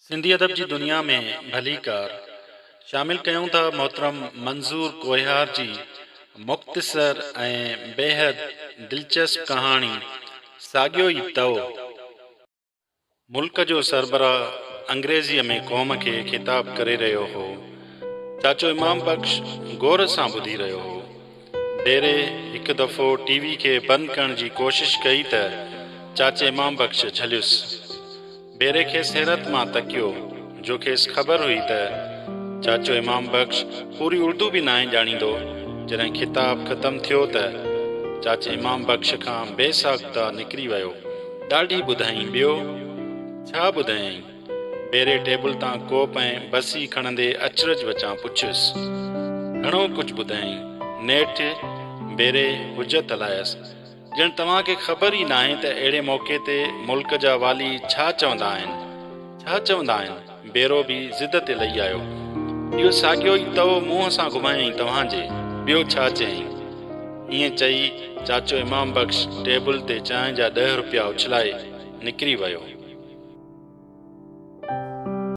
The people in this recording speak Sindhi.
سنڌي ادب جي دنيا ۾ ڀليڪار شامل ڪيون ٿا محترم منظور ڪوهيار جي مختصر ۽ بيحد دلچسپ ڪهاڻي ساڳيو ئي تئو. ملڪ جو سربراهه انگريزيء ۾ قوم کي خطاب ڪري رهيو هو. چاچو امام بخش غور سان ٻڌي رهيو هو. بيري هڪ دفعو ٽي وي کي بند ڪرڻ جي ڪوشش ڪئي ته چاچي امام بخش جهليس. بيري کيس حيرت مان تڪيو جو کيس خبر هئي ته چاچو امام بخش پوري اردو به ناهي ڄاڻيندو. جڏهن خطاب ختم ٿيو ته چاچي امام بخش کان بي ساخته نڪري ويو. ڏاڍي ٻڌائين ٻيو ڇا ٻڌايائين؟ بيري ٽيبل تان ڪوپ ۽ بسي کڻندي اچرج وچان پڇيس. گهڻو ڪجهه ٻڌايائين. نيٺ بيري حجت هلايس. ڄڻ توهان کي خبر ئي ناهي ته اهڙي موقعي تي ملڪ جا والي ڇا چوندا آهن. ڇا چوندا آهن؟ بيرو به ضد تي لهي آيو. اهو ساڳيو ئي تئو منهن سان گهمايائين توهان جي، ٻيو ڇا چيائين؟ ائين چئي چاچو امام بخش ٽيبل تي چانهه جا ڏهه روپيا اڇلائي نڪري ويو.